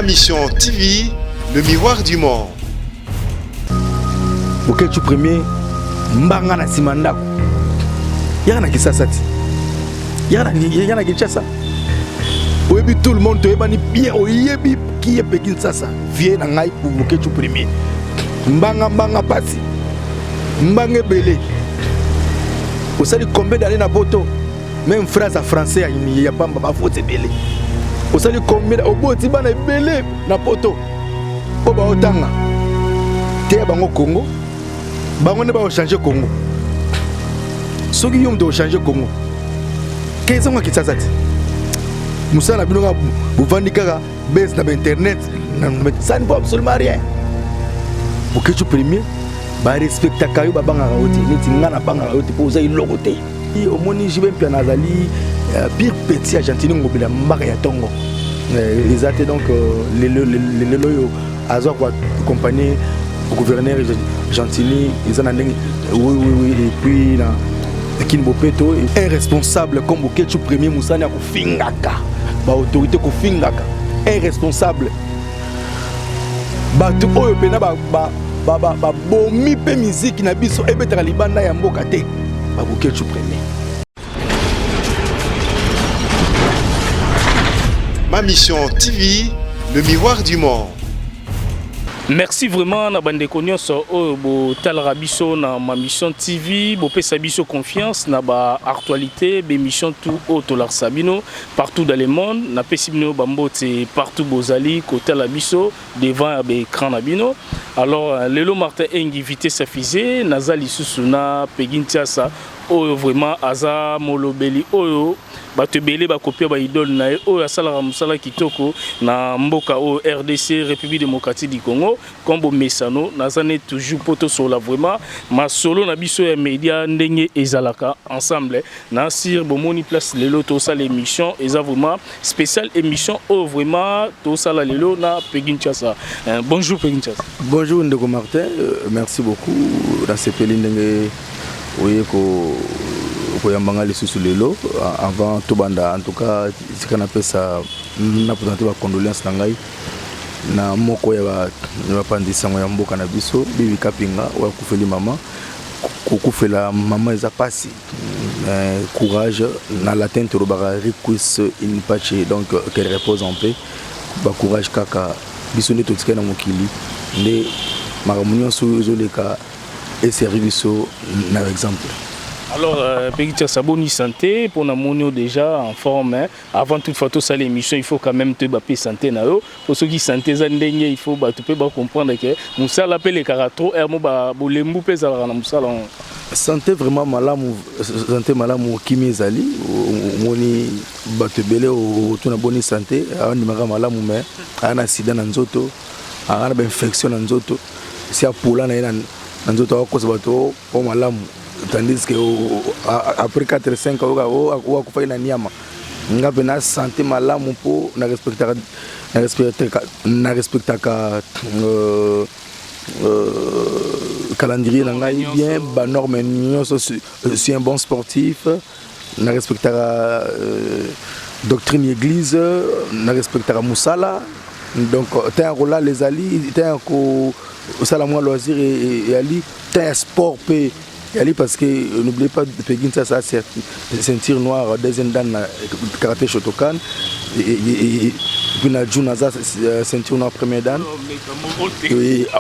Ma Mission TV, le miroir du monde. Boketshu premier mbanga na nsima ndako yaka na kisasa ti yaka na kinshasa oyebi tout le monde toyebani bien oyebi kiye mpe kinsasa vie na ngai boketshu premier mbanga mbanga pasi mbanga ebele osali combien d'année na poto même phrase ya français ya pamba bafaute ebele osali combien oboti bana ebele na poto mpo baotanga teya bango congo bango nde baochange congo soki yo moto ochange congo ke ezonga kinshasa ti mosala na bino kaka bovandi kaka base na bainternet ça ne vaut absolument rien. Boketshu premier barespectaka yo, babangaka yo te neti nga nabangaka yo te mpo oza eloko te. Omoni JB Mpiana azali pire petit ya Gentiny Ngobila mbaka ya tongo eza te. Donc lelo oyo azwa koaccompagne gouverneur Gentiny eza na ndenge oui, et puis na Kin Bopeto, un responsable comme Boketshu premier, mosani ya kofingaka baautorité, kofingaka un responsable, bato oyo mpena babomi mpe miziki na biso ebetaka libanda ya mboka te, baBoketshu premier. Ma Mission TV, le miroir du monde. Merci vraiment na bandeko nyonso oyo botalaka biso na Ma Mission TV, bopesa biso confiance na baactualité, bémission tout oyo tolakisa bino partout dans le monde. Napesi bino bambote partout bozali kotala biso devant ya baécran na bino. Alors lelo Martin Engi vitesse ya fusée, naza lisusu na Pegi Ntiasa oyo vraiment aza molobeli oyo bato ebele bakopia baidole na ye, oyo asalaka mosala kitoko na mboka oyo RDC, République démocratique du Congo. Comme bomesano, naza ne toujours mpo tosola vraiment masolo na biso ya média ndenge ezalaka ensemble na sir. Bomoni place lelo tosala émission, eza vraiment spécial émission oyo vraiment tosala lelo na Pegi Ntiasa. Bonjour Pegi Ntiasa. Bonjour ndeko Martin, merci beaucoup. Nasepeli ndenge oye koyamba nga lisusu lelo. Avant tobanda, en tout cas esika napesa na présente bacondoléance na ngai na moko ya bapanzi sango ya mboka na biso, Bibi Kapinga, oyo akufeli mama. Kokufela mama eza mpasi. Courage, na latin tolobaka "requiescat in pace", donc qu'elle repose en paix. Bacourage kaka, biso nde totikali na mokili, nde makambo nyonso oyo ezoleka eservi biso na exemple. Alors, Pegi Tiasa, bonne santé, pour la monio déjà en forme. Hein. Avant toutefois tout ça l'émission, il faut quand même te baper santé na yo. Pour ceux qui santé za ndenge, il faut ba tu peux ba comprendre que musala pe le kara trop er mo ba bolembu pe za na musala. Santé vraiment malamu, santé malamu, kimi ezali. Omoni bato ebele otuna boni santé, andimaka malamu, mais aya na sida na nzoto, aya na bainfection na nzoto, si apola na ye na nzoto, akokosa bato o malamu, tandis que après 4 5 oyoka oyo akufaki na niama. Nga mpe na santé malamu mpo na respectaka calendrier na ngai bien, banorme nyonso. Je suis un bon sportif, na respectaka doctrine église, na respectaka mosala. Donc temps ya kolala ezali, temps ya kosala mwa loisir eyali, temps ya sport mpe eyali, parce que n'oubliez pas, Pegi Nsasa ceinture noire deuxième dan na karaté Shotokan, et puis na ju naza ceinture noire premier dan.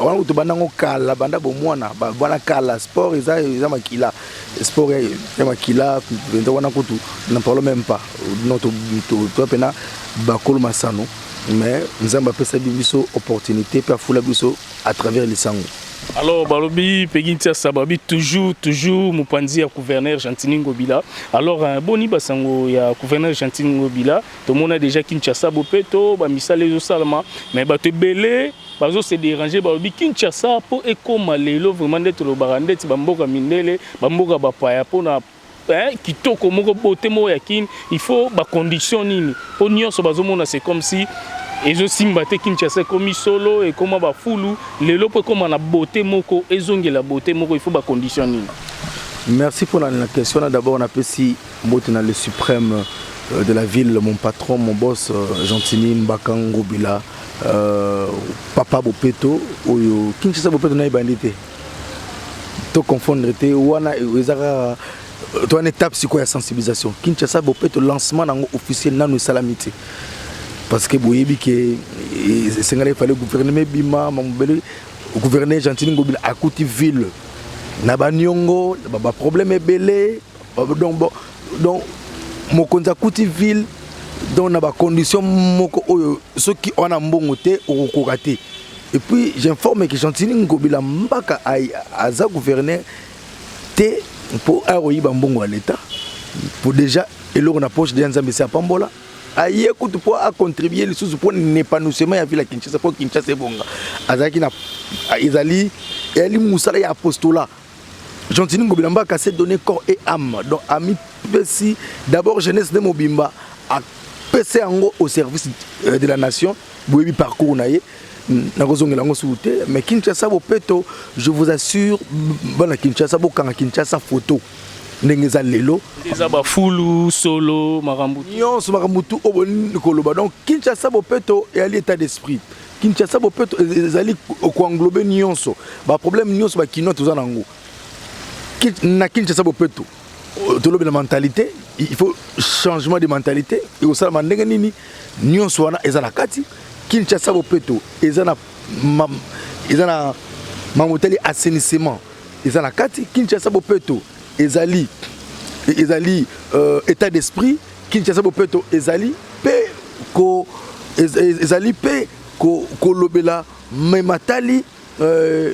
Wana kutu bandango kala, banda bomwana bwana kala. Sport eza makila, sport ya makila mpenza. Wana kutu n'en parlons même pas. Non, toa mpena bakolo masano, mais Nzambe apesa biso opportunité mpe afula biso à travers lisango. Alors balobi Pegi Ntiasa, babi toujours toujours mopanzi ya gouverneur Gentiny Ngobila. Alors boni basango ya gouverneur Gentiny Ngobila? Tomona déjà Kinshasa bopeto, bamisala ezosalama, mais bato ebele bazose déranger. Balobi Kinshasa mpo ekóma lelo vraiment nde tolobaka ndeti bamboka mindele, bamboka bapaya, mpona kitoko moko, beauté moko ya Kini, il faut bacondition nini? Mpo nyonso bazomona, c'est comme si ezosimba te. Kinshasa ekomi solo, ekóma bafulu. Lelo mpo ekóma na beauté moko, ezongela beauté moko, il faut bacondition nini? Merci pour la question. D'abord napesi mbote na le suprême de la ville, mon patron, mon boss, Gentiny Mbaka Ngobila. Papa Bopeto oyo Kinshasa Bopeto na ebandi te, to confondre te. Wana eza kaka to wana étape sikoyo ya sensibilisation. Kinshasa Bopeto, lancement nango officiel nanu esalami te, parce que boyebi ke esengeli efale gouvernement ebima mamobele. Gouverneur Gentiny Ngobila akuti ville na baniongo, baproblème ebele. Donc mokonzi akuti ville donc na bacondition moko oyo soki wana mbongo te, okokoka te. Et puis j'informe que Gentiny Ngobila Mbaka aza gouverneur te mpo akoyiba mbongo ya l'État, po déjà eloko na poche déjà Nzambe esi apambola. Aye kutu mpo acontribue lisusu mpo na épanouissement ya ville ya Kinshasa, mpo Kinshasa ebonga. Azalaki na ezali mosala ya apostolat. Gentiny Ngobila Mbaka s'est donné corps et âme, donc amipesi d'abord jeunesse nde mobimba, apesi yango au service de la nation. Boyebi parcours na ye, nakozongela yango suku te. Mais Kinshasa Bopeto, je vous assure, bana Kinshasa, bokanga Kinshasa photo ndenge eza lelo. Eza bafulu solo, makambo nyonso, makambo tu oyo bolingi koloba. Donc Kinshasa Bopeto eyali état d'esprit. Kinshasa Bopeto ezali koenglobe nyonso, baproblème nyonso bakinois toza nango. Na Kinshasa Bopeto, tolobela mentalité. Il faut changement de mentalité. Ekosalama ndenge nini? Nyonso wana eza na kati. Kinshasa Bopeto eza na mambo etali assainissement, eza na kati. Kinshasa Bopeto ezali état d'esprit. Kinshasa Bopeto ezali mpe kolobela mematali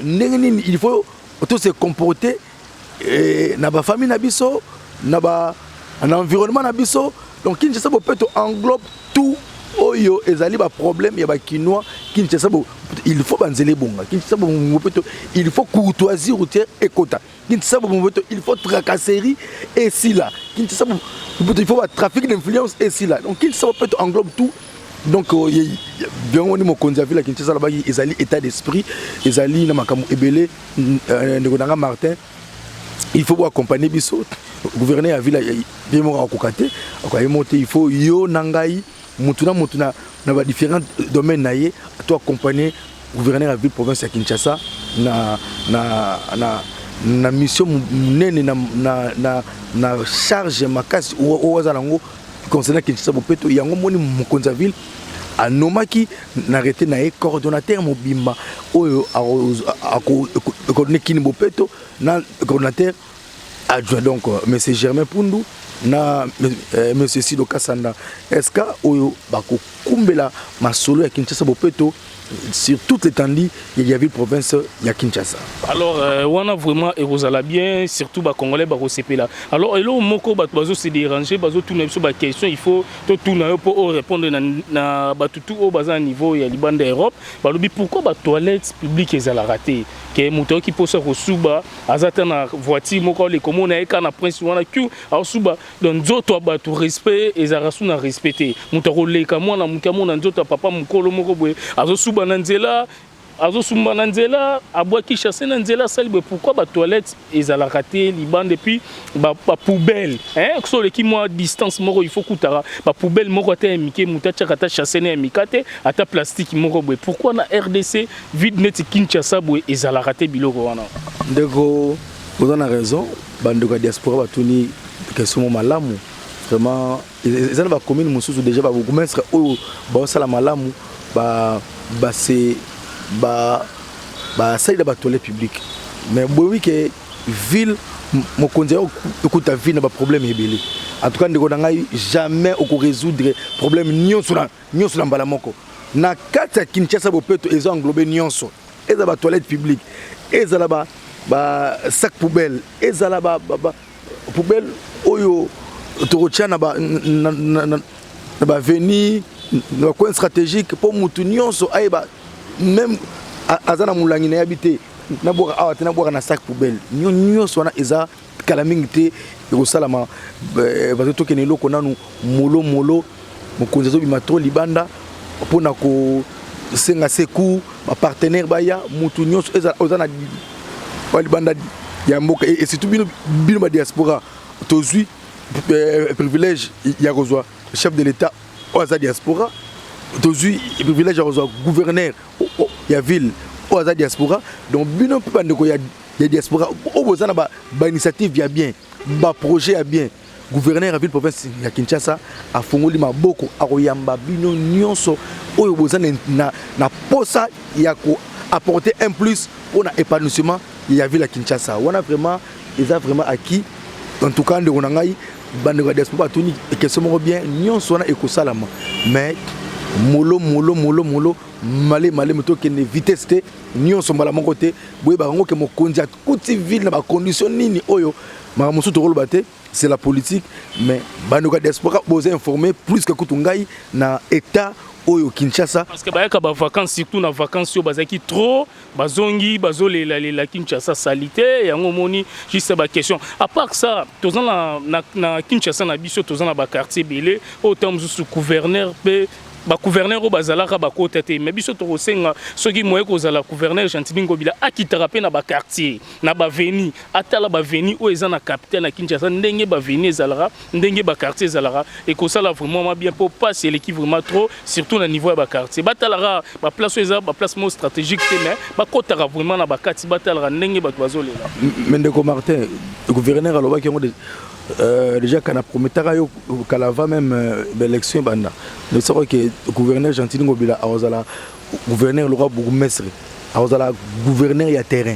ndenge nini il faut to se comporter na bafamille na biso, na environnement na biso. Donc Kinshasa Bopeto englobe tout oyo ezali baproblème ya bakinois. Kinshasa il faut banzela ebonga. Kinshasa Bopeto, il faut courtoisie routière ekota. Kinshasa Bopeto, il faut tracasserie esila. Kinshasa Bopeto, il faut batrafic d'influence esila. Donc Kinshasa Bopeto englobe tout. Donc yango nde mokonzi ya ville ya Kinshasa alobaki ezali état d'esprit, ezali na makambo ebele. Ndeko na nga Martin, il faut boaccompagner biso. Gouverneur ya ville ye moko akoka te, akoka ye moko te. Il faut yo na ngai, mutu na mutu na badifférents domaine na ye, to accompagner gouverneur ya ville province ya Kinshasa na mission monene, na charge makasi oyo aza nango concernant Kinshasa Bopeto. Yango moni mokonzi ya ville anomaki na arrêté na ye coordonnateur mobimba oyo acoordonne Kin Bopeto na coordonnateur adjoint, donc monsieur Germain Pundu na monsieur Sido Kasanda SK, oyo bakokumbela masolo ya Kinshasa Bopeto sur toute l'étendue ya ville province ya Kinshasa. Alors wana vraiment ekozala bien, surtout bacongolais bakosepela. Alors eloko moko bato bazose déranger, bazotuna biso baquestion, il faut totuna yo mpo orépondre na bato tu oyo baza na niveau ya libanda ya Europe. Balobi pourquoi batoilette publique ezalaka te, ke moto ayoki mposa kosuba, aza te na voiture moko, aleka, omona ye kaka na prince wana q aosuba. Donc nzoto ya bato, respect ezalaka su na respect te. Moto akoleka, mwana moke amona nzoto ya papa mokolo moko boye, azosuba na nzela, azosumba na nzela, abwaki chasse na nzela, asali boye. Pourquoi batoilette ezalaka te libanda? Et puis bapoubelle, so oleki mwa distance moko, il faut kutaka bapoubelle moko ata ya mike, moto atiaka ata chasse ne ya mika te, ata plastique moko boye. Pourquoi na RDC, ville neti Kinshasa boye, ezalaka te biloko wana? Ndeko, oza na raison. Bandeko ya diaspora batuni question mo malamu vraiment. Eza na bacommune mosusu déjà, babourgmestre oyo baosala malamu, base basalila batoilette publique. Mais boyebi ke ville mokonzi ekuta ville na baproblème ebele. En tout cas, ndeko na ngai, jamais okorésoudre problème nyonso na mbala moko. Na kati ya Kinshasa Bopeto, eza englobe nyonso: ezala batoilette publique, ezala ba sac poubelle, ezala ba poubelle oyo tokotia na baavenue, na bacoin stratégique, mpo mutu nyonso ayeba, même aza na molangi, nayebi te, nabwaka awa te, nabwaka na sac poubelle. Nyonso wana eza kala mingi te ekosalama. Bato tokende eloko nanu molo molo. Mokonzi azobima trop libanda mpona kosenga secours, bapartenaire baya. Mutu nyonso oza na libanda ya mboka, et surtout bino badiaspora, tozwi privilège ya kozwa chef de l'État oyo aza diaspora. Tozwi privilège ya kozwa gouverneur ya ville oyo aza diaspora. Donc bino mpe bandeko ya diaspora oyo boza na bainitiative ya bien, baprojet ya bien, gouverneur ya ville province ya Kinshasa afongoli maboko, akoyamba bino nyonso oyo boza na posa ya koapporter un plus mpona épanouissement ya ville ya Kinshasa. Wana vraiment eza vraiment acquis. En tout cas, ndeko na ngai, bandeko ya diaspora batuni question moko bien. Nyonso wana ekosalama, mais molo molo molo molo, male malemi, tokende vitesse te, nyonso mbala moko te. Boyebaka yango ke mokonzi akuti ville na bacondition nini oyo makambo mosusu tokoloba te, c'est la politique. Mais bandeko ya diaspora boza informé plus que kutu ngai na état oyo Kinshasa. Parce que bayaka bavacances, surtout na vacances oyo bazalaki trop, bazongi bazolelalela Kinshasa sali te. Yango omoni, juste baquestion. À part ça, toza na Kinshasa na biso, toza na baquartier ebele oyo ntango mosusu gouverneur mpe bagouverneur oyo bazalaka bakota te. Mais biso tokosenga, soki moye kozala, gouverneur Gentiny Ngobila akitaka mpe na baquartier, na baavenue, atala baavenue oyo eza na capitale na Kinshasa, ndenge baavenue ezalaka, ndenge baquartier ezalaka, ekosala vraiment ma bien, mpo pasi eleki vraiment trop, surtout na niveau ya baquartier. Batalaka baplace oyo eza baplace moko stratégique te, mais bakotaka vraiment na bakati, batalaka ndenge bato bazolela. Mais ndeko Martin, gouverneur alobaki yango déjà kana prometaka yo kala avant même baélection ebanda. Soko ke gouverneur Gentiny Ngobila akozala gouverneur lokola bourgmestre, akozala gouverneur ya terrain.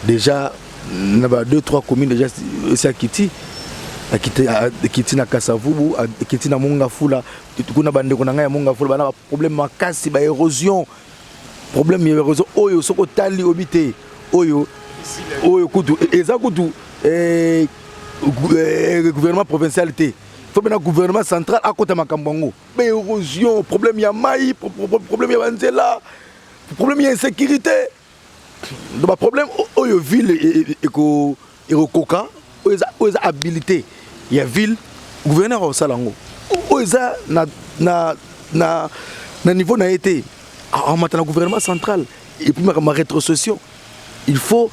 Déjà na ba 2 3 communes déjà esi akiti, akiti na Kasavubu, akiti na Mont-Ngafula. Kuna bandeko na ngai ya Mont-Ngafula bana baproblème makasi, baérosion, problème ya érosion oyo soki otali obi te, oyo kutu eza kutu gouvernement provincial te, faut mpe na gouvernement central akota makambo yango. Baérosion, problème ya mai, problème ya banzela, problème ya insécurité. Donc baproblème oyo ville ekokoka, oyo eza habilité ya ville, gouverneur akosala yango. Oyo eza na niveau na ye te, amata na gouvernement central. Et puis makambo ya rétrocession, il faut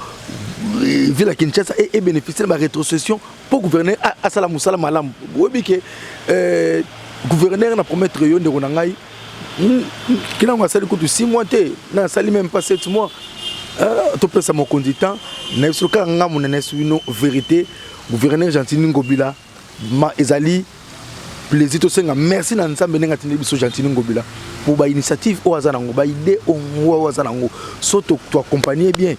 ville ya Kinshasa ebénéficie na barétrocession mpo gouverneur asala mosala malamu. Oyebi ke gouverneur na promettre yo, ndeko na ngai, kinango asali kutu 6 mois te, na asali même pas 7 mois. Topesa mokonzi temps na biso kaka. Nga monene bino vérité, gouverneur Gentiny Ngobila ma ezali plaisir. Tosenga merci na Nzambe ndenge atindi biso Gentiny Ngobila po bainitiative oyo aza nango, baidée oyo aza nango, so toaccompagne bien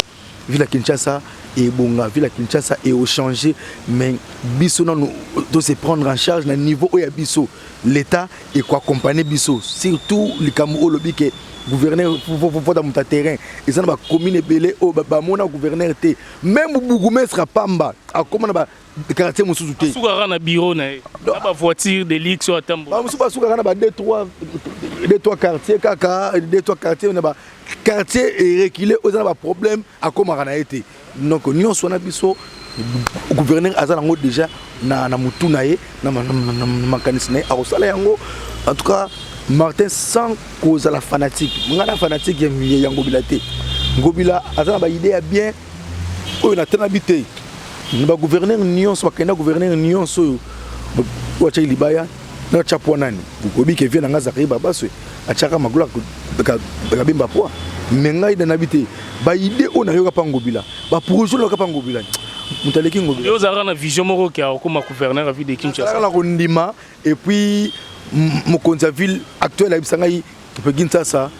ville ya Kinshasa, ebonga ville ya Kinshasa eochange. Mais biso nanu tose prendre en charge na niveau oyo ya biso, l'État ekoaccompagne biso. Surtout likambo oyo olobi ke gouverneur fota moto ya terrain, eza na bacommune ebele oyo bamona gouverneur te, même bourgmestre apamba akóma na quartier mosusu te. Asukaka na bureau na ye na bavoiture de luxe oyo atambola. Bamosusu basukaka na ba 2 3 2 3 quartier kaka, 2 3 quartier, na ba quartier reculé oyo eza na baproblème, akomaka na ye te. Donc nyonso wana biso gouverneur aza nango déjà na motu na ye, na makanisi na ye, akosala yango. En tout cas, Martin, sans kozala fanatique, ngai na fanatique ya Ngobila te. Ngobila aza na baidée ya bien oyo natanabi te na bagouverneur nyonso bakenda. Gouverneur nyonso oyo oyo atiaki libaya na atya poa nani, oyebi ke vie na ngai Zakari Babaswe atiaka Magloire Kabemba poa. Me ngai nayebi te, baidée oyo nayoka mpa Ngobila, baprojet oyo nayoka mpa Ngobila, moto aleki Ngobila. Yo ozalaka na vision moko ke akokoma gouverneur ya ville de Kinshasa? Na kondima. Et puis mokonzi ya ville actuelle ayebisa ngai mpe Kinshasa,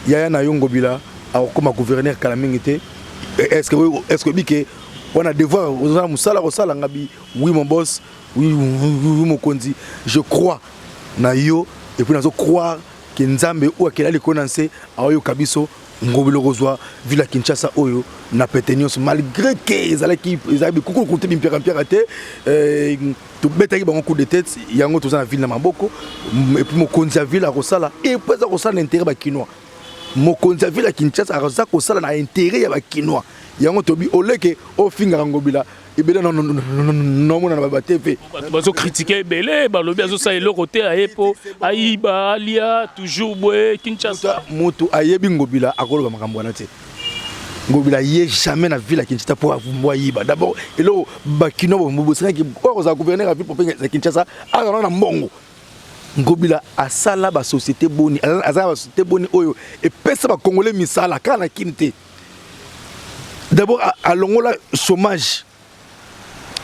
yaya na yo Ngobila akokoma gouverneur kala mingi te. Est ce que oyebi ke wana devoir ozala mosala kosala? Nga bi oui, mon boss, oui, oui, mokonzi, je crois na yo. Et puis nazo croire ke Nzambe oyo akela likolo na nse aoyoka biso. Ngobila kozwa ville ya Kinshasa oyo na pete nyonso, malgré ke ezalaki ezalaki bikukuluku te, bimpiakampiaka te, tobetaki bango coup de tête. Yango toza na ville na maboko. Et puis mokonzi ya ville akosala, et puis aza kosala na intérêt bakinois. Mokonzi ya ville ya Kinshasa aza kosala na intérêt ya bakinois. Yango tobi oleke ofingaka Ngobila ebele nomona na batv. Bato bazocritiquer ebele, balobi azosala eloko te, aye mpo ayiba, alia toujours boye Kinshasa. Moto ayebi Ngobila akoloba makambo wana te. Ngobila ye jamais na ville ya Kinshasa mpo ayiba. D'abord eloko bakino bosengaki, oyo kozala gouverneur ya ville ya Kinshasa azala na mbongo. Ngobila asala basociété boni, azala basociété boni oyo epesa bacongolais misala kaka na Kini te. D'abord alongola chômage,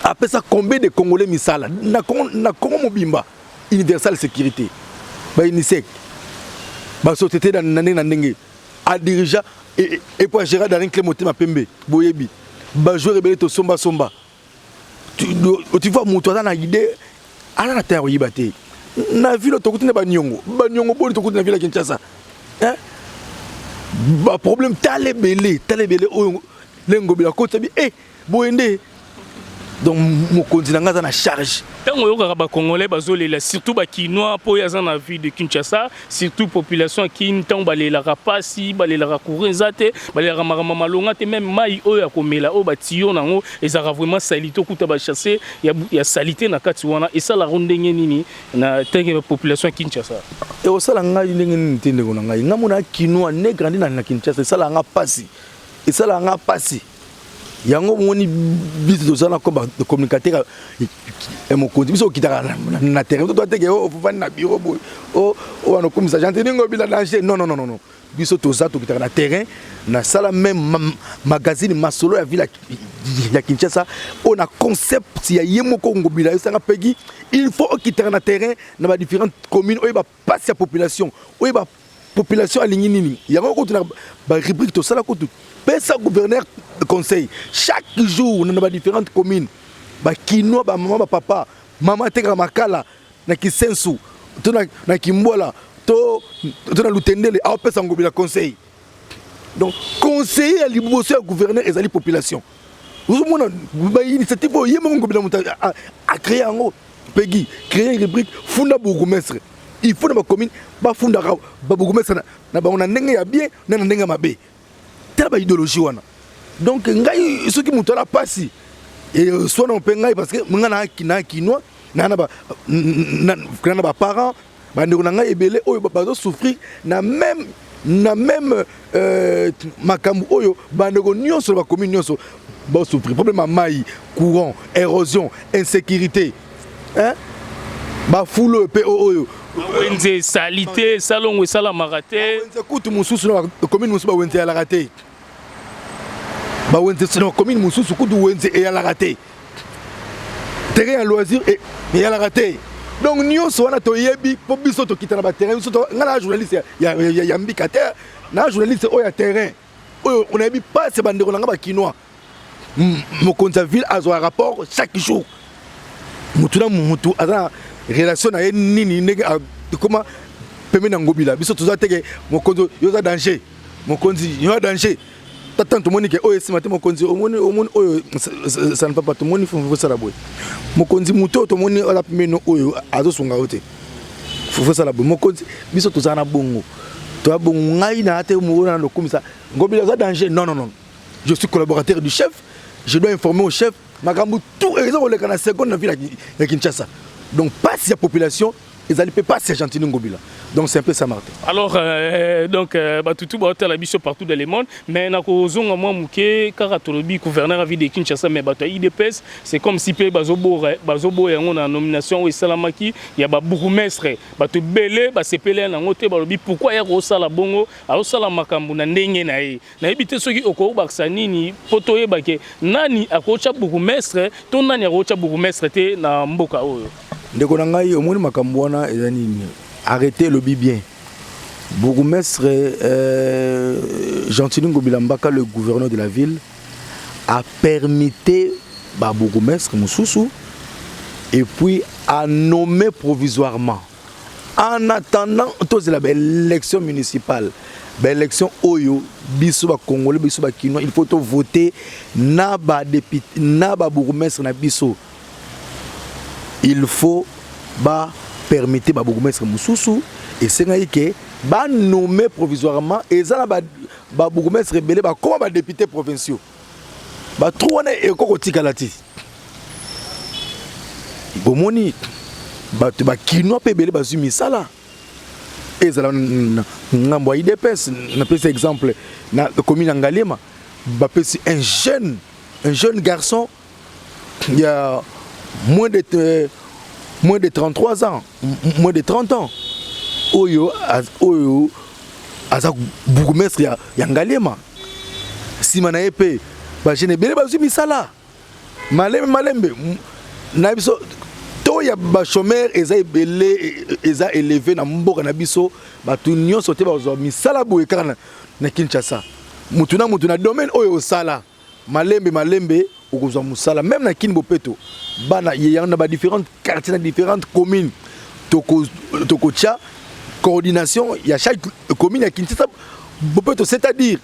apesa combien de Congolais misala na Congo mobimba? Universal sécurité, baUNISEC, basociété na ndenge na ndenge adirigea. Et puis agéra Daring Club Motema Pembe, boyebi bajoueur ebele tosombasomba. Tu vois, moto aza na idée, aza na temps ya koyiba te. Na ville tokuti na baniongo, baniongo boni tokuti na ville ya Kinshasa? Baproblème tala ebele, tala ebele oyo Ngobila akotisa bi e boye nde. Donc mokonzi na ngai aza na charge. Ntango oyokaka bacongolais bazolela, surtout bakinois, mpo oyo aza na ville de Kinshasa, surtout population ya Kini, ntango balelaka mpasi, balelaka courant eza te, balelaka makambo malonga te, même mai oyo ya komela oyo batiyo nango ezalaka vraiment saleté, okuta basachets ya saleté na kati wana, esalaka ndenge nini na ndenge population ya Kinshasa? Ekosala ngai ndenge nini te, ndeko na ngai. Ngai mona kinois né, grandi na Kinshasa, esalaka nga mpasi, esalaka nga mpasi. Yango moni biso toza na communicateur ya mokonzi, biso okitaka na terrain. To teke ofandi na bureau boye, wana okomisa Gentiny Ngobila danger. Non, non, non, non, biso toza, tokitaka na terrain. Nasala même magazine Masolo ya ville ya Kinshasa oyo na concept ya ye moko Ngobila esanga pegi. Il faut okitaka na terrain na badifférentes communes, oyeba pasi ya population, oyeba population alingi nini. Yango kutu na barubrique tosala kutu pesa gouverneur conseil chaque jour na badifférentes communes. Bakinois, bamama, bapapa, mama atekaka makala na Kisensu to na Kimbwala to na Lutendele, aopesa Ngobila conseil. Donc conseiller ya liboso ya gouverneur ezali population. Ozomona bainitiative oyo ye moko Ngobila moto acréé yango. Pegi créer rubrique funda bourgmestre. Il faut na bacommune bafundaka babourgmestre na bango na ndenge ya bien na ndenge ya mabe. Tala baidéologie wana. Donc ngai, soki moto ala pasi swana mpe ngai, parce que ngai na kinois, na baparent, bandeko na ngai ebele oyo bazosouffrir na même makambo oyo bandeko nyonso na bacommune nyonso bazosouffrir: problème ya mai, courant, érosion, insécurité, hein? Bafulu oyo mpe oyo. Wenze esali te, esalongo esalamaka te. Wenze kutu mosusu na bacommune mosusu bawenze eyalaka te. Bawenze na bacommune mosusu kutu wenze eyalaka te, terrain ya loisir eyalaka te. Donc nyonso wana toyebi mpo biso tokita na baterrain. Biso, ngai na journaliste ya mbika te, na journaliste oyo ya terrain oyo onayebi mpasi bandeko na ngai bakinois. Mokonzi ya ville azwa rapport chaque jour, mutu na mutu aza na relation na ye nini, ndenge ekoma pembeni na Ngobila. Biso toza teke mokonzi yo oza danger, mokonzi yo danger. Tata, tomoni ke oyo esima te. Mokonzi, omoni, omoni oyo ça ne va pas, tomoni fosala boye. Mokonzi, motu oyo tomoni aza pembeni oyo azosunga yo te, fosala boye. Mokonzi, biso tozala na bongo, toya bongo. Ngai na te oyo na lokumisa Ngobila aza danger. Non, non, non, je suis collaborateur du chef, je dois informer au chef makambo tout eza koleka na seconde na ville ya Kinshasa. Donc pasi ya population ezali mpe pasi ya Gentiny Ngobila. Donc c'est un peu ça, Martin. Alors donc batutu baotala biso partout dans le monde, mais nakozonga mwa moke kaka. Tolobi gouverneur ya ville de Kinshasa, mais bato ya UDPS, c'est comme si mpe bazoboya yango na nomination oyo esalamaki ya babourgmestre. Bato ebele basepeli yango te, balobi pourquoi ya kosala bongo, azosala makambo na ndenge na ye. Nayebi te soki okobakisa nini mpo toyeba ke nani akotya bourgmestre to nani akotya bourgmestre te na mboka oyo. Ndeko na ngai, omoni makambo wana eza nini? Arrêté elobi bien, bourgmestre Gentiny Ngobila Mbaka, le gouverneur de la ville, a permité babourgmestre mosusu et puis a nommé provisoirement en attendant tozela baélection municipale, baélection oyo biso bacongolais, biso bakinois, il faut tovoter na badéputé, na babourgmestre na biso. Il faut bapermettre babourgmestre mosusu. Esengaki ke banome provisoirement. Eza na babourgmestre ebele bakóma badéputé provinciaux. Batrou wana ekoki kotikala ti bomoni bato bakinois mpe ebele bazwi misala, ezala ngambo ya UDPS. Napesi exemple na commune ya Ngaliema, bapesi un jeune garçon ya moins de Moins de 33 ans, moins de 30 ans, oyo aza bourgmestre ya Ngaliema. Nsima na ye mpe bajeune ebele bazwi misala malembe malembe. Na biso to ya bachômeur eza ebele, eza élevé na mboka na biso. Bato nyonso te bazwa misala boye kaka na Kinshasa. Mutu na mutu na domaine oyo osala, malembe malembe okozwa mosala. Même na Kini Bopeto, bana yango na badifférentes quartiers, na différentes communes, tokotia coordination ya chaque commune ya Kinshasa Bopeto, c'est-à-dire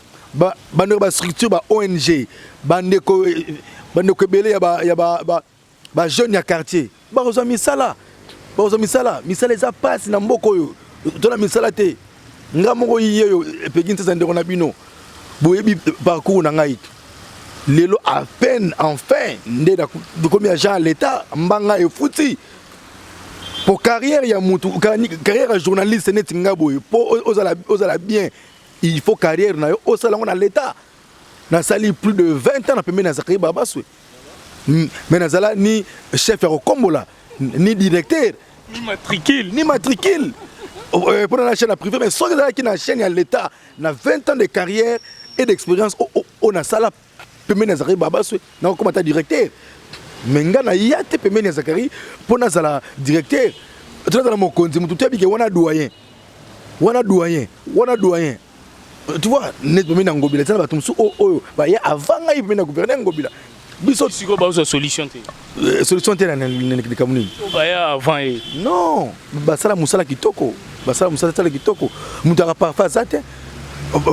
bandeko bastructure, ba ONG, bandeko ebele ya bajeune ya quartier bakozwa misala, bakozwa misala. Misala eza mpasi na mboka oyo, tona misala te. Nga moko ye oyo epeki ntesa, ndeko na bino, boyebi parcours na ngai. Lelo à peine enfin nde nakomi agent ya l'État. Mbanga efuti po carrière ya mutu, carrière ya journaliste neti nga boye, mpo ozala bien, il faut carrière na yo osala yango na l'État. Nasali plus de 20 ans na pembeni ya Zakari Babaswe, mais nazala ni chef ya kokombola, ni directeur, ni matricule. Ni matricule mpona na chaîne ya privé. Mais soki ezalaki na chaîne ya l'État, na 20 ans de carrière et d'expérience oyo nasala pembeni ya Zakari Babaswe, nakokoma ata directeur. Mais nga naya te pembeni ya Zakari mpo nazala directeur to nazala mokonzi. Motu toyebike wana doyen, wana doyen, wana doyen, tu vois. Net pembeni ya Ngobila, eza na bato mosusu oyo baya avant ngai pembeni ya gouverneur Ngobila. Biso sikoyo bazwa solution te? Solution te na likambo nini? Baya avant ye. Non, basala mosala kitoko, basala mosala sala kitoko. Moto aka parfait aza te.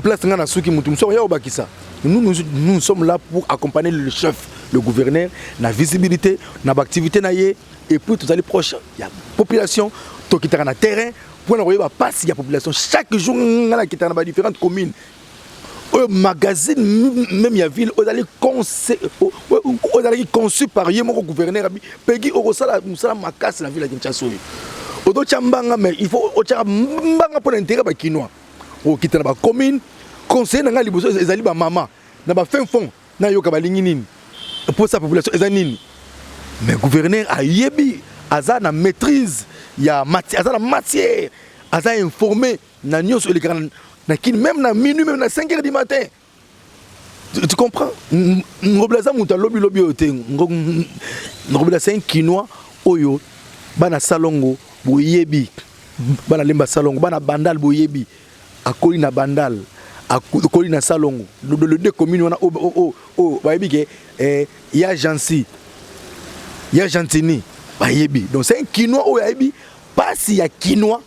Place nga na suki, moto mosusu ya obakisa. Nous, nous, nous sommes là pour accompagner le chef, le gouverneur, na visibilité, na baactivité na ye, et puis tozali proche ya population. Tokitaka na terrain mpona koyeba pasi ya population. Chaque jour nga nakitaka na badifférentes communes. Oyo magazine même ya ville oyo ezalaki conçu par ye moko gouverneur abi Pegi, okosala mosala makasi na ville ya Kinshasa. Oyo ototya mbanga, mais il faut otyaka mbanga mpo na intérêt bakinois. Okita na bacommune, conseiller na ngai liboso ezali bamama na bafin fond, nayoka balingi nini, mposa population eza nini. Mais gouverneur ayebi, aza na maîtrise ya aza na matière, aza informé na nyonso elekaka na Kini, même na minuit, même na 5 heures du matin, tu comprends. Ngobila aza moto alobi lobi oyo te. Ngobila, c'est un Kinois oyo bana Salongo boyebi, bana Lemba Salongo, bana Bandal boyebi. Akoli na Bandal, akoli na Salongo, le deux communes wana oyo bayebi ke ya Jansi, ya Gentini bayebi. Donc c'est un Kinois oyo ayebi pasi ya Kinois.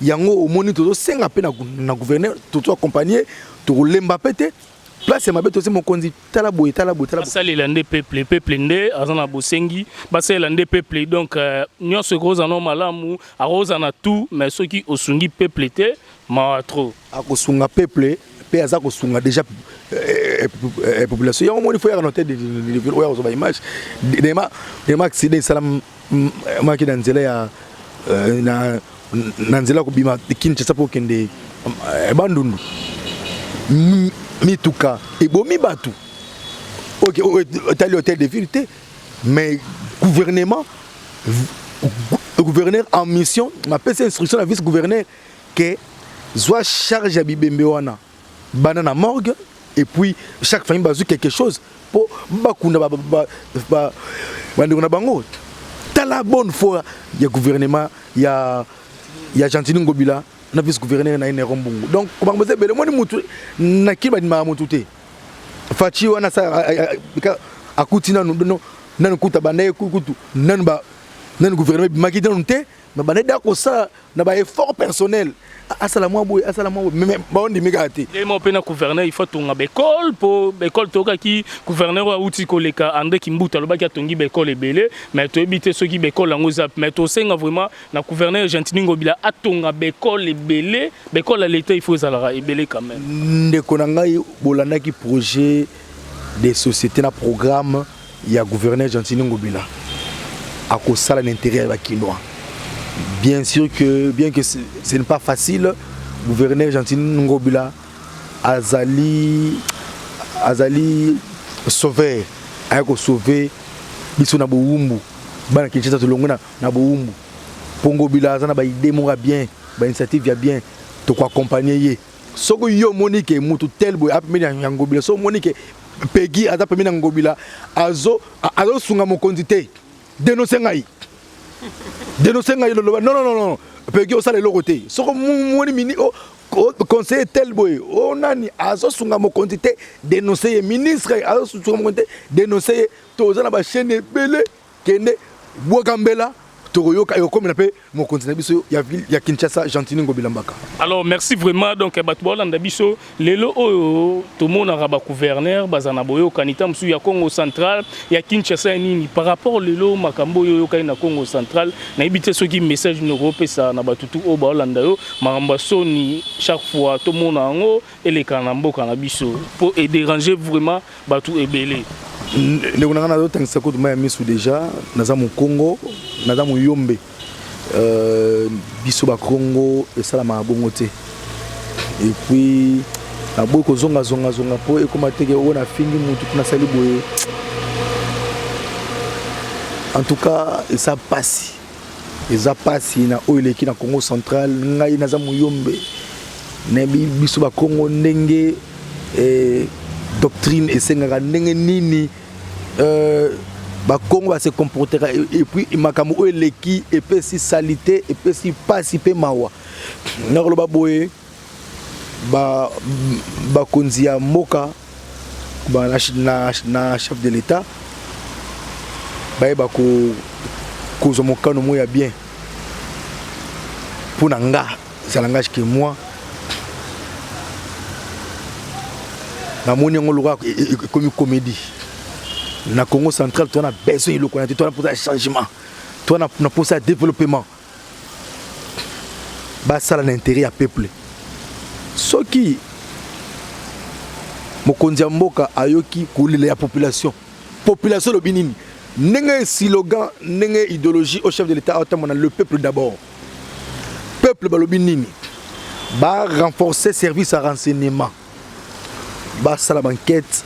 Yango omoni, tozosenga mpe na gouverneur, tozo accompagner, tokolemba mpe te. Place ya mabe, tosi mokonzi, tala boye, tala boye, tala. Basalela nde peuple. Peuple nde aza na bosengi, basalela nde peuple. Donc nyonso ekozala no malamu, akozala na tout, mais soki osungi peuple te, mawa trop. Akosunga peuple mpe aza kosunga déjà population. Yango moni fo yaka na hôtel de ville oyo akozwa baimage dema accident esalamaki na nzela ya na nzela kobima Kinshasa mpo okende Bandundu. Mituka ebomi bato. Otali hôtel de ville te, mais gouvernement, gouverneur en mission mapesi instruction na vice gouverneur ke zwa charge ya bibembe wana bana na morgue, et puis chaque famille bazwi quelque chose mpo bakunda bandeko na bango. Tala bonne foi ya gouvernement ya Gentini Ngobila na vice gouverneur na ye Nero Mbungu. Donc bango baza ebele. Omoni, mutu nakili bandimaka mutu te. Faci wana akuti nanu nanu kuta banda ye kutu nanu nanu gouvernement ebimaki nanu te, mais banda da kosala na baeffort personnel, asala mwa boye, asala mwa boye, mais baondimi kaka te. Ndenge mpe na gouverneur, il faut atonga baekole, mpo baekole toyokaki gouverneur oyo awuti koleka, André Kimbuta, alobaki atongi baekole ebele, mais toyebi te soki baekole yango eza. Mais tosenga vraiment na gouverneur Gentini Ngobila atonga baekole ebele. Baekole ya l'État, il faut ezalaka ebele quand même. Ndeko na ngai, bolandaki projet de société na programme ya gouverneur Gentini Ngobila, akosala na intérêt ya bakinois. Bien sûr que, bien que ce n'est pas facile, gouverneur Gentini Ngobila azali sauveur, aya kosauve biso na bowumbu. Bana Kinshasa, tolongwe na bowumbu. Mpo Ngobila aza na ba idée moko ya bien, ba initiative ya bien, toko accompagner ye. Soki yo omoni ke mutu tel boye apembeni ya Ngobila, soki omoni ke Peggy aza pembeni ya Ngobila, azo azosunga mokonzi te, denonce ngai. Denonce ngai, loloba non, non, non, non, Peggy osala eloko te. Soki omoni mini oh, conseiller tel boye o nani azosunga mokonzi te, denonce ye. Ministre azosunga mokonzi te, denonce ye. Toza na ba chaîne ebele, kende bwaka mbela, tokoyoka ekokomela mpe mokonzi na biso ya ville ya Kinshasa, Gentiny Ngobila Mbaka. Alors merci vraiment. Donc bato baolanda biso lelo oyo, tomonaka bagouverneur baza na boyokani ta mosusu ya Congo Central, ya Kinshasa, ya nini. Par rapport lelo makambo oyo oyokani na Congo Central, nayebi te soki message nini okopesa na bato tu oyo baolanda yo. Makambo ya soni, chaque fois tomona yango elekana na mboka na biso mpo edéranger vraiment bato ebele. Ndeko na ngai, nazotangisa kutu mai ya misu. Déjà naza mokongo, naza moyombe. Biso bakongo esalamaka bongo te. Et puis naboyi kozongazongazonga mpo ekóma teke oyo nafingi mutu mpo nasali boye. En tout cas eza pasi, eza pasi na oyo eleki na Congo Central. Ngai naza moyombe, nayebi biso bakongo ndenge doctrine esengaka ndenge nini bakongo base comporteka. Et puis makambo oyo eleki epesi saleté, epesi pasi mpe mawa. Nakoloba boye, bakonzi ya mboka ba, na chef de l'État bayeba kozwa mokano moko ya bien. Mpo na nga, ça langage que moi namoni yango lokola ekomi comédie na Congo Central. Toza na besoin eloko na te, toza na mposa ya changement, toza na mposa ya développement. Basala na intérêt ya peuple. Soki mokonzi ya mboka ayoki kolela ya population, population elobi nini, ndenge slogan, ndenge idéologie au chef de l'État aotamona, le peuple d'abord, peuple balobi nini, barenforcer service ya renseignement, basala baenquête,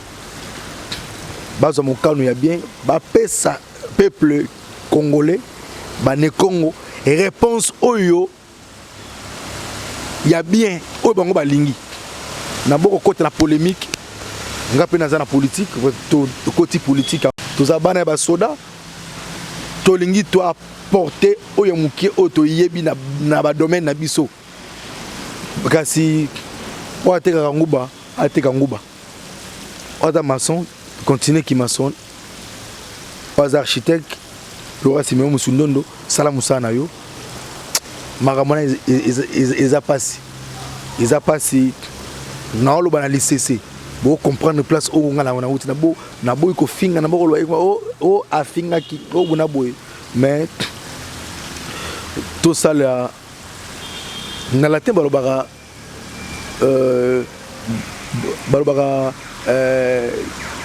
bazwa mokano ya bien, bapesa peuple congolais, bane Congo, réponse oyo ya bien oyo bango balingi. Na bokokota na polémique, nga mpe naza na politique, tokoti politique. Toza bana ya basoda, tolingi toapporter oyo moke oyo toyebi na badomaine na biso. Kasi oyo atekaka nguba, ateka nguba. Oyo aza maçon, continue ki maçon. Oyo aza architecte, lokola Simeon Musundondo, sala mosala na yo. Makambo wana eza mpasi, eza mpasi. Naoloba na lisese, bocomprendre place oyo nga nauti. Naboyi kofinga, na bokoloba o afingaki oyo bona boye, mais tosala na latin balobaka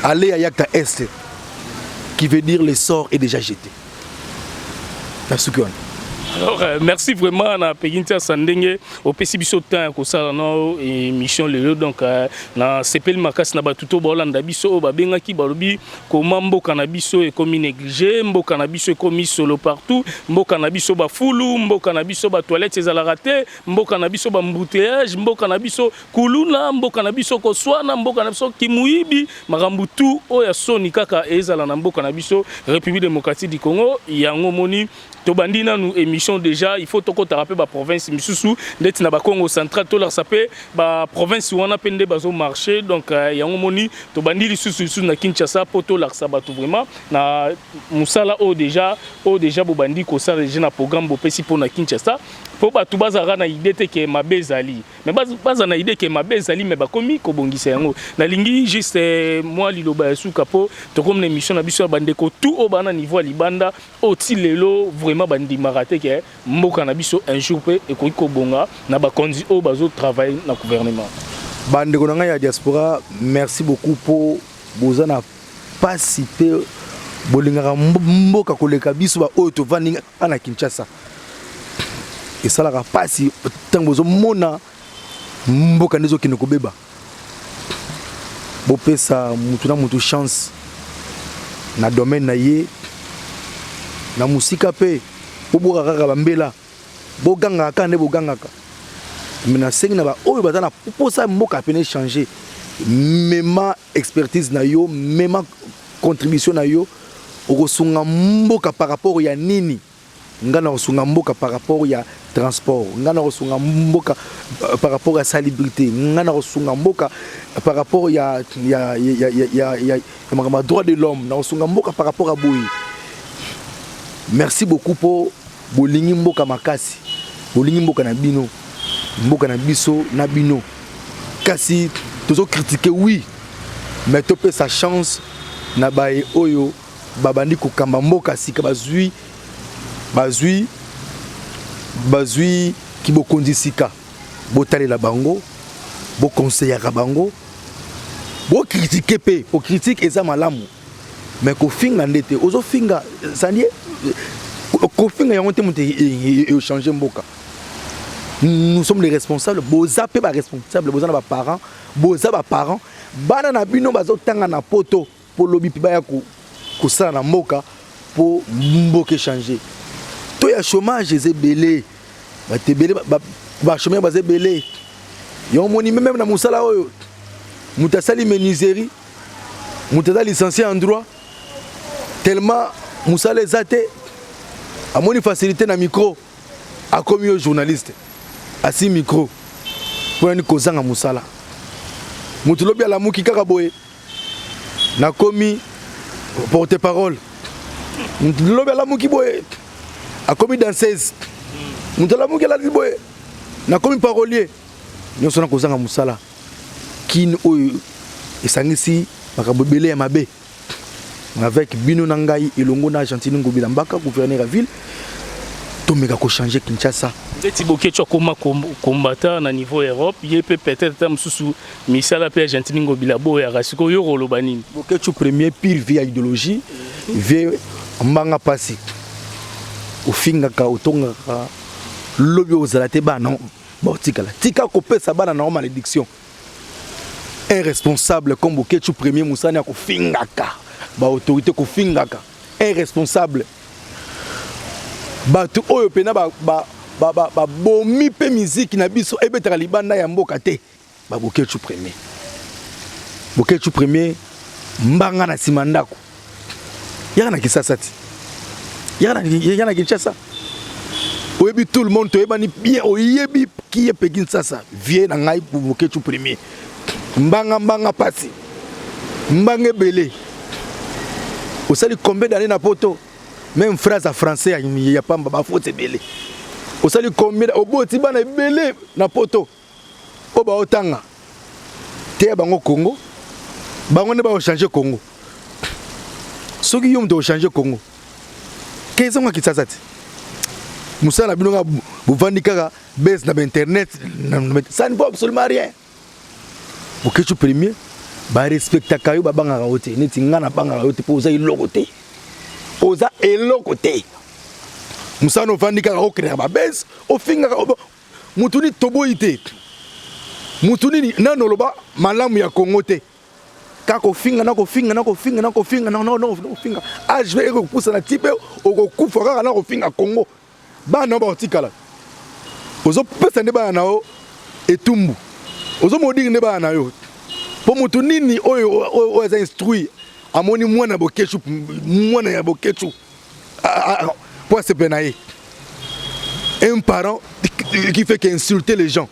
alea iacta est, qui veut dire le sort est déjà jeté. Na suki wana. Alors merci vraiment na Peggy Ntiasa, ndenge opesi biso temps ya kosala na émission lelo. Donc na sepeli makasi na bato to baolanda biso oyo babengaki, balobi koma mboka na biso ekomi négligé, mboka na biso ekomi solo partout, mboka na biso bafulu, mboka na biso batoilette ezalaka te, mboka na biso baembouteillage, mboka na biso kuluna, mboka na biso koswana, mboka na biso kimuyibi, makambo tu oyo ya soni kaka ezala na mboka na biso République démocratique du Congo. Yango moni tobandi nanu émission déjà, il faut tokotaka mpe baprovince misusu ndeti na bacongo Central, tolakisa mpe baprovince wana mpe nde bazomarche. Donc yango moni tobandi lisusu na Kinshasa mpo tolakisa bato vraiment na mosala oyo déjà bobandi kosala déjà na programme bopesi mpo na Kinshasa, mpo bato bazalaka na idée te ke mabe ezali, mais baza na idée ke mabe ezali, mais bakomi kobongisa yango. Nalingi juste mwa liloba ya suka mpo tokomi na émission na biso ya bandeko tout oyo baa na niveau ya libanda, oyo ti lelo vraiment bandimaka te ke mboka na biso un jour mpe ekoki kobonga na bakonzi oyo bazotravaille na gouvernement. Bandeko na ngai ya diaspora, merci beaucoup mpo boza na pasi mpe bolingaka mboka koleka biso baoyo tovandi na Kinshasa. Esalaka pasi ntango bozomona mboka nde ezokende kobeba. Bopesa mutu na mutu chance na domaine na ye na mosika mpe. Bobwaka kaka bambela, bogangaka kaka nde bogangaka. Me nasengi na baoyo baza na mposa mboka pene changer, mema expertise na yo, mema contribution na yo. Okosunga mboka par rapport ya nini? Nga na kosunga mboka par rapport ya transport, nga na kosunga mboka par rapport ya salubrité, nga na kosunga mboka par rapport ya makambo ya droit de l'homme, na kosunga mboka par rapport ya boye. Merci beaucoup mpo bolingi mboka makasi, bolingi mboka na bino, mboka na biso na bino. Kasi tozocritiquer, oui, mais topesa chance na baye oyo babandi kokamba mboka sika, bazwi kibokonzi sika. Botalela bango, boconseillaka bango, bocritiquer mpe po critique eza malamu, mais kofinga nde te. Ozofinga sandie, kofinga yango te moto echanger mboka. Nous sommes les responsables, boza mpe baresponsable, boza na baparent, boza baparent, bana na bino bazotanga na poto mpo lobi mpe baya kosala na mboka mpo mboka echanger. To ya chômage eza ebele, bato ebele bachômeur baza ebele. Yango moni même na mosala oyo, moto asali menuiserie, moto aza licencié en droit, tellement mosala eza te, amoni facilité na micro, akomi yo journaliste, asi micro. Mpo nani? Kozanga mosala. Moto lobi alamuki kaka boye, nakomi porte parole. Moto lobi alamuki boye, akomi danseuse. Moto alamuki, alali boye, nakomi parolier. Nyonso na kozanga mosala. Kini oyo esangisi makambo ebele ya mabe. Avec bino na ngai elongo na Gentiny Ngobila Mbaka, gouverneur ya ville, tomeka kochanger Kinshasa. Ndeti Boketshu akoma combattant na niveau Europe, ye mpe peut-être ata mosusu misala mpe ya Gentiny Ngobila boyaka. Sikoyo yo koloba nini? Boketshu premier, pire vie ya idéologie, vie mbanga mpasi. Ofingaka, otongaka, lobi ozala te, bana baotikala. Tika kopesa bana na yo malédiction. Un responsable comme Boketshu premier, mosani ya kofingaka baautorité, kofingaka, un responsable, bato oyo mpena babomi mpe miziki na biso ebetaka libanda ya mboka te, baBoketshu premier. Boketshu premier, mbanga na nsima ndako, yaka na Kisasa ti, yaka na Kinshasa. Oyebi tout le monde, toyebani bien, oyebi ki ye mpe Kinshasa. Vie na ngai Boketshu premier, mbanga mbanga pasi, mbanga ebele. Osali combien d'année na poto? Même phrase ya français ya pamba, bafaute ebele. Osali combien? Oboti bana ebele na poto oyo baotanga te ya bango Congo, bango nde baochanger Congo. Soki yo moto ochanger Congo, ke ezonga Kinshasa te. Mosala na bino kaka bovandi kaka base na bainternet, ça ne vaut absolument rien. Boketshu premier, barespectaka yo, babangaka yo te. Neti nga nabangaka yo te mpo oza eloko te, oza eloko te. Mosala ovandi kaka ocréaka babase, ofingaka mutu nini, toboyi te. Mutu nini nano oloba malamu ya Kongo te? Kaka kofinga na kofinga na kofinga na kofinga na kofinga. Age mpe ekopusana ti mpe okokufa kaka na kofinga Kongo. Bana oyo bakotikala, ozopesa nde bana na yo etumbu, ozomodiri nde bana na yo. Mpo motu nini oyo oyo aza instruit amoni mwana Boketshu, mwana ya Boketshu, mpo asepela na ye? Un parent qui fait qu'insulter les gens,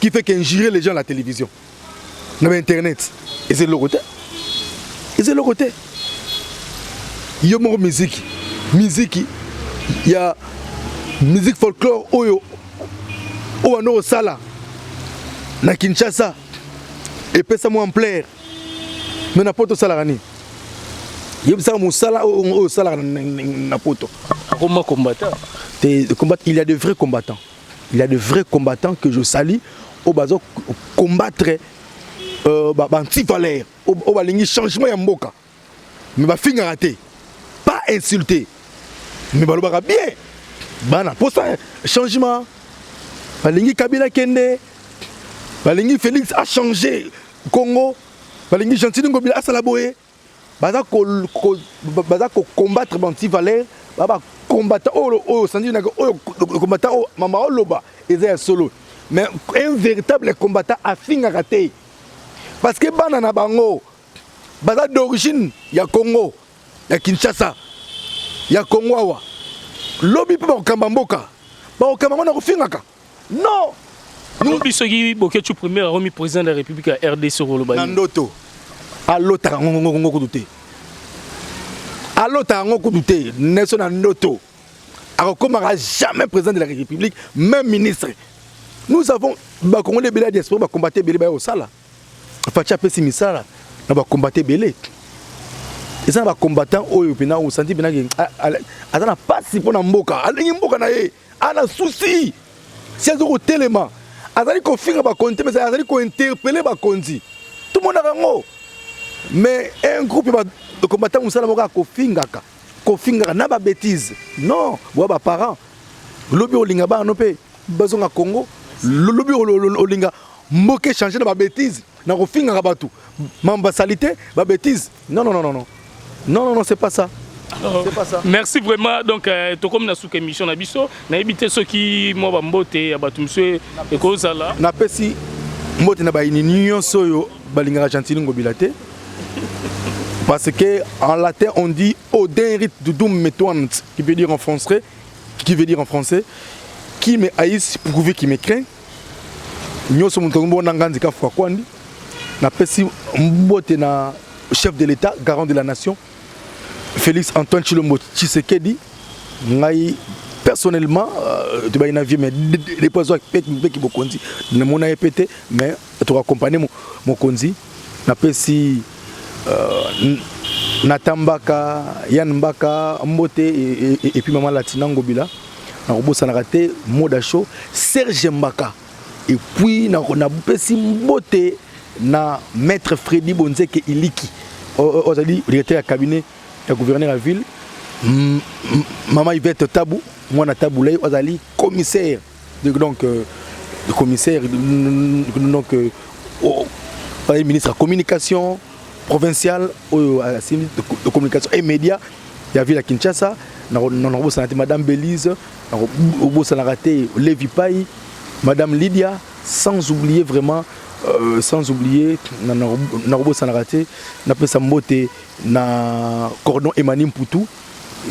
qui fait qu'injurer les gens à la télévision, na bainternet, eza eloko te, eza eloko te. Yo moko miziki ya musique folklore oyo oyo bando kosala na Kinshasa epesa mwa ampleur, mais na poto osalaka nini? Yebisaka mosala oyo osalaka na poto. Akoma combattant. Te, combat, il y a de vrais combattants, il y a de vrais combattants que je salue, oyo bazo combattre ba anti-valeur, oyo balingi changement ya mboka, mais bafingaka te, pas insulter, mais balobaka bien. Bana posa changement, balingi Kabila kende, balingi Félix achanger Congo, balingi Gentiny Ngobila asala boye. Baza kocombattre baanti-valeur, ba Combattant oyo oyo osandi naka oyo combattant oyo mama oloba eza ya solo, mais un véritable combattant afingaka te, parce que bana na bango baza d'origine ya Congo, ya Kinshasa, ya Congo awa. Lobi mpe bakokamba mboka, bakokamba ngo na kofingaka? Non. Lobi soki Boketshu Premier akomi président de la République ya RDC, koloba na ndoto alotaka ngo kutu te, alotaka yango kutu te. Neso na ndoto akokomaka jamais président de la République, même ministre. Nous avons Bakongoli ebele ya diaspora, bacombattants ebele baya kosala. Fatshi apesi misala na bacombattants ebele. Eza na bacombattant oyo mpena osanti mpena aza na pasi mpo na mboka, alingi mboka na ye, ana souci. Si aza kotelema, azali kofinga bakonzi te, mais azali kointerpeller bakonzi, tomonaka yango. Mais un groupe bacombattant, mosala moko akofingaka, kofingaka na babêtises. Non, boya baparent, lobi olinga bana no mpe bazonga Congo, lobi olinga mboka échange na babêtises, na kofingaka bato, mambo basali te, babêtises. Non, non, non, non, non, non, non, c'est pas ça. Alors, c'est pas ça. Merci vraiment. Donc tokomi na suka émission na biso. Nayebi te soki mwa bambote ya bato mosusu ekozala. Napesi mbote na bayini nyonso oyo balingaka Gentiny Ngobila te, parce que en latin on dit odin dudum metuant, qui veut dire en français: qui me haïsse pourvu qui me craint. Nyonso moto mbona nga nzika fwa kwandi. Napesi mbote na chef de l'État, garant de la nation, Félix Antoine Tshilombo Tshisekedi. Ngai personnellement tobai na vie, mais depuis azwa mpeki bokonzi, namona ye pe te, mais toaccompagne mokonzi. Napesi Nathan Mbaka, Yann Mbaka mbote et puis mama Latina Ngobila. Nakobosanaka te Moda Show, Serge Mbaka. Et puis napesi mbote na maître Freddy Bonzeke Iliki, ozali directeur ya cabinet ya gouverneur ya ville, mama Yvette Tabu, mwana Tabu Ley, azali commissaire, donc commissaire, donc azali ministre ya communication provinciale oyo asimbi de communication et média ya ville ya Kinshasa. Nakobosana te madame Belise, nakobosanaka te Levi Pai, madame Lydia, sans oublier vraiment, sans oublier, nakobosanaka te napesa mbote na cordon Emani Mputu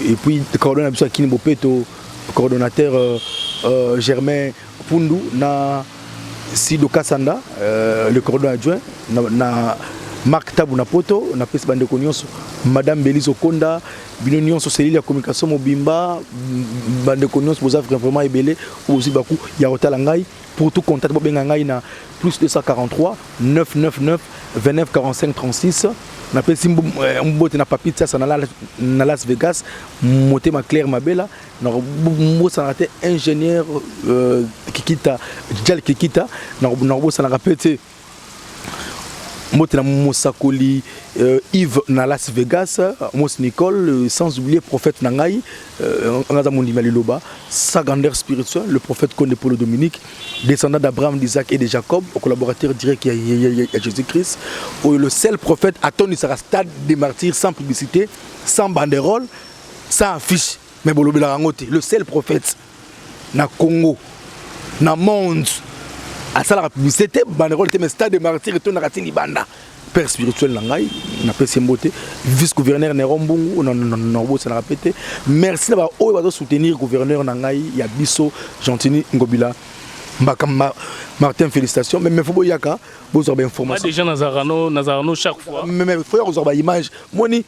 et puis cordon na biso akini bopeto, coordonnateur Germain Pundu na Sido Kasanda, le cordon adjoint na Marc Tabu na Poto. Napesi bandeko nyonso, madame Belise Okonda, bino nyonso, cellule ya communication mobimba, bandeko nyonso boza vraiment ebele oyo bozwi baku ya kotala ngai. Pour tout contact, bobenga ngai na +243 999 29 45 36. Napesi mbote na Papi Tiasa na Las Vegas, motema Claire Mabela. Nakobosanaka te ingénieur Kikita Jal Kikita. Nakobosanaka mpe te mbote na mosakoli Yves na Las Vegas, Mos Nicole, sans oublier prophète na ngai, ngaza mondimi ya liloba, sa grandeur spirituelle, le prophète Konde Polo Dominique, descendant d'Abraham, d'Isaac et de Jacob, collaborateur direct ya Jésus-Christ, oyo le seul prophète atonisaka stade des Martyrs sans publicité, sans banderole, sans affiche, mais bolobelaka yango te. Le seul prophète na Congo, na monde, asalaka publicité te, banderole te, mais stade de Martyr etondaka ti libanda. Père spirituel na ngai, napesi mbote. Vice gouverneur Nero Mbungu, nakobosanaka mpe te. Merci na baoyo bazosoutenir gouverneur na ngai ya biso, Gentiny Ngobila Mbaka Martin. Félicitations, mais faut boyaka bozwa bainformation. Déjà nazalaka no chaque fois. Mais faut ya kozwa baimage. Moni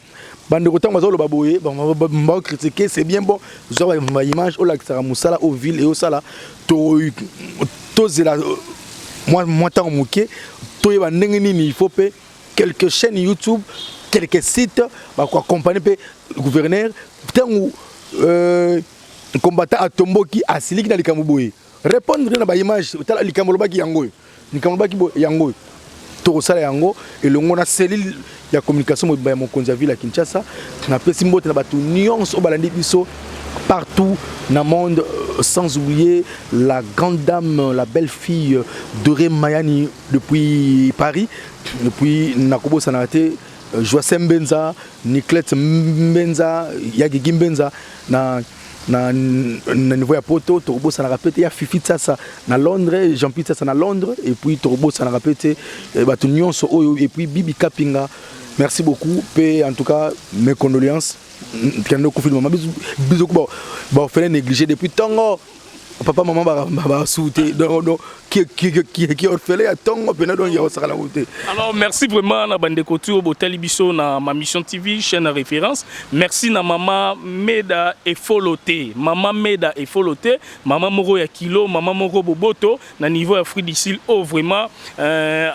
bandeko, ntango bazoloba boye, baocritiquer, c'est bien bon. Zwa baimage olakisaka mosala oyo ville eyosala. Tozela mwa ntango moke, toyeba ndenge nini. Il faut mpe quelques chaînes YouTube, quelques sites bakoaccompagne mpe gouverneur. Ntango combattant atomboki, asiliki na likambo boye, répondre na baimage. Tala likambo olobaki yango oyo, likambo olobaki yango oyo. Tokosala yango elongo na cellule ya communication mobimba ya mokonzi ya ville ya Kinshasa. Napesi mbote na bato nyonso oyo balandi biso partout dans le monde, sans oublier la grande dame, la belle fille Doré Mayani depuis Paris, depuis nakobosana te Joacim Mbenza, Niclette Mbenza, Yagigi Mbenza na Na, na niveau ya poto, tokobosanaka mpe te ya Fifi Tsasa na Londres, Jean-Pierre Tsasa na Londres, et puis tokobosanaka mpe te bato nyonso oyo, et puis Bibi Kapinga, merci beaucoup mpe en tout cas mes condoléances. Kende okufi mama biso ku baorphelin négligé depuis ntongo, papa mama basu te, donc ki orphelin ya ntongo mpena, donc ya kosakana ngo te. Alors merci vraiment na bandeko tu oyo botali biso na Ma Mission TV, chaîne à référence. Merci na mama Meda Efolo te, mama Meda Efolo te, mama moko ya kilo, mama moko boboto na niveau ya Afrique du Sud oyo vraiment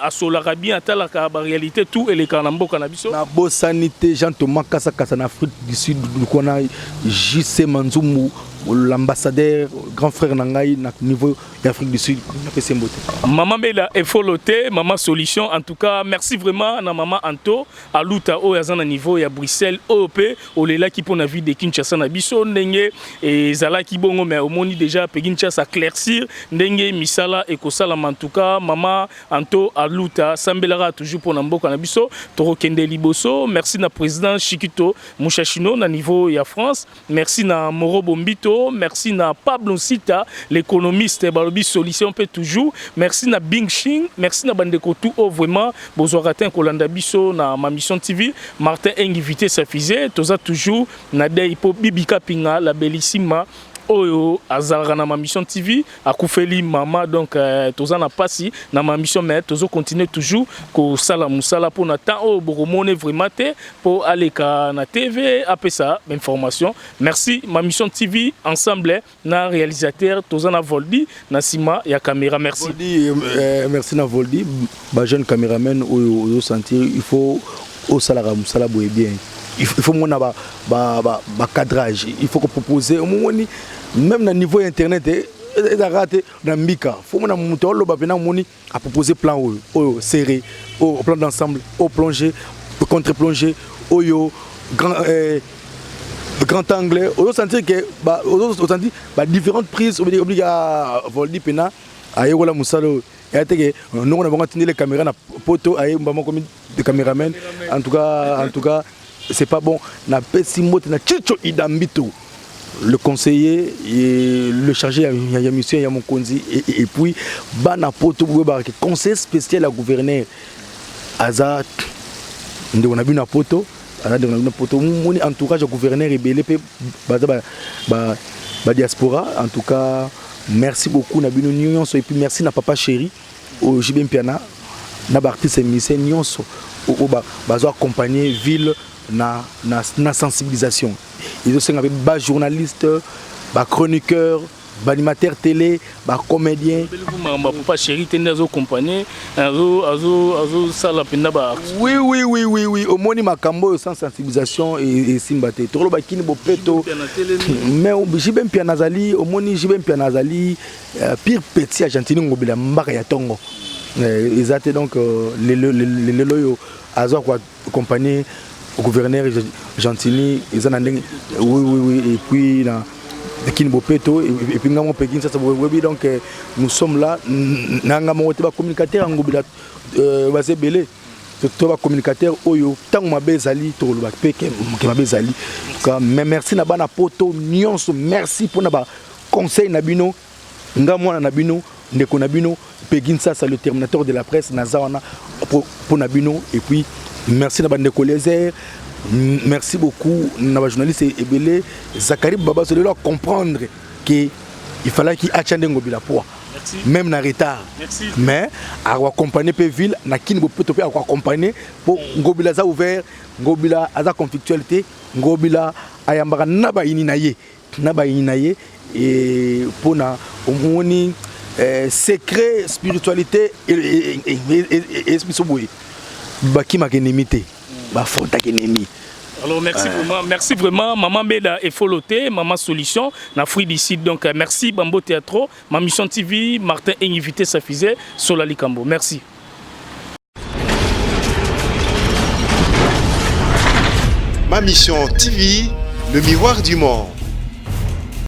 asolaka bien, atalaka baréalité tout elekaka na mboka na biso. Nabosani te Jean Thomas Kasakasa na Afrique du Sud kuna, JC Manzumbu, l'ambassadeur, grand frère na ngai na niveau ya Afrique du Sud, napesi mbote. Mama Mela Efolo te, mama solution. En tout cas merci vraiment na mama Anto Aluta oyo aza na niveau ya Bruxelles, oyo mpe olelaki mpo na ville de Kinshasa na biso ndenge ezalaki bongo, mais omoni déjà mpe Kinshasa éclaircir ndenge misala ekosalama. En tout cas mama Anto Aluta, sambelaka toujours mpo na mboka na biso, tokokende liboso. Merci na président Chikito Mushashino na niveau ya France, merci na Moro Bombito, merci na Pablo Sita l'économiste, balobi solution mpe toujours, merci na Bing Shing, merci na bandeko tout oyo vraiment bozwaka te kolanda biso na Ma Mission TV. Martin Engi vitesse fusée, toza toujours na dei mpo Bibika Pinga la Bellissima oyo azalaka na Ma Mission TV akufeli mama, donc toza na pasi na Ma Mission, mais tozo continuer toujours kosala mosala mpona temps oyo bokomone vraiment te mpo aleka na TV apesa information. Merci Ma Mission TV ensemble na réalisateur, toza na Voldi na nsima ya caméra, merci. Voldi, merci na Voldi, bajeune caméraman oyo ozosentir il faut osalaka mosala boye bien, il faut mona ba cadrage, il faut proposer. Omoni même na niveau ya internet ezalaka te na mbika, faut mona moto oloba mpena, omoni aproposer plan oyo, oyo serré, oyo plan d'ensemble, oyo plongé, contre plongé, oyo grand angle, ozosentir ke ozosentir ba différentes prises. Oblige Voldi mpena ayekola mosala oyo eya teke ndongo na bango atindeli caméra na poto, ayemba moko de caméraman. En tout cas c'est pas bon. Napesi mbote na Chicho Idambito, le conseiller et le chargé ya mission ya mokonzi, et puis bana poto boyebaka conseiller spécial ya gouverneur aza ndeko na bino ya poto, aza ndeko na bino poto. Moni entourage ya gouverneur ebele mpe baza badiaspora. En tout cas merci beaucoup na bino nyonso, et puis merci na papa chéri oyo JB Mpiana na baartiste musicien nyonso oyo bazo accompagner ville na sensibilisation. Ezosenga mpe bajournaliste, bachroniqueur, baanimateur télé, bacomédien. Makambo papa chéri te nde azoaccompagne, azosala mpenza ba Oui, omoni makambo oyo sans sensibilisation esimba te. Tokoloba kini bopeto, mais JB Mpiana azali, omoni JB Mpiana azali pire petit ya Gentini Ngobila mbaka ya ntongo eza te. Donc lelo oyo aza koaccompagner gouverneur Gentini eza na ndenge, oui, et puis na kini bopeto, et puis ngambo mpe Kinshasa boyebi. Donc nous sommes là na ngambo te, bacommunicateur ya Ngobila baza ebele to bacommunicateur oyo ntango mabe ezali tokoloba mpe ke mabe ezali. Mais merci na bana poto nyonso, merci mpona baconseil na bino. Nga mwana na bino, ndeko na bino Peggy Nsasa, le terminateur de la presse, naza wana mpo na bino. Et puis merci na bandeko Lézer, merci beaucoup na bajournaliste ebele. Zakari Babaso lelo acomprendre ke il fallait atya nde Ngobila poids même na retard. Merci. Mais akoaccompagne mpe ville na kini bopeto mpe akoaccompagne mpo Ngobila aza ouvert, Ngobila aza conflictuel te, Ngobila ayambaka na bayini na ye, na bayini na ye mpona omoni secret spiritualité biso boye bakimaka ennemi te, bafrontaka ennemi. Alors merci vraiment, merci vraiment Maman Beda et Foloté, Maman Solution, na fruit d'ici. Donc merci Bambo Théâtre, Ma Mission TV, Martin invité sa fusée, Solali Kambo. Merci. Ma Mission TV, le miroir du monde.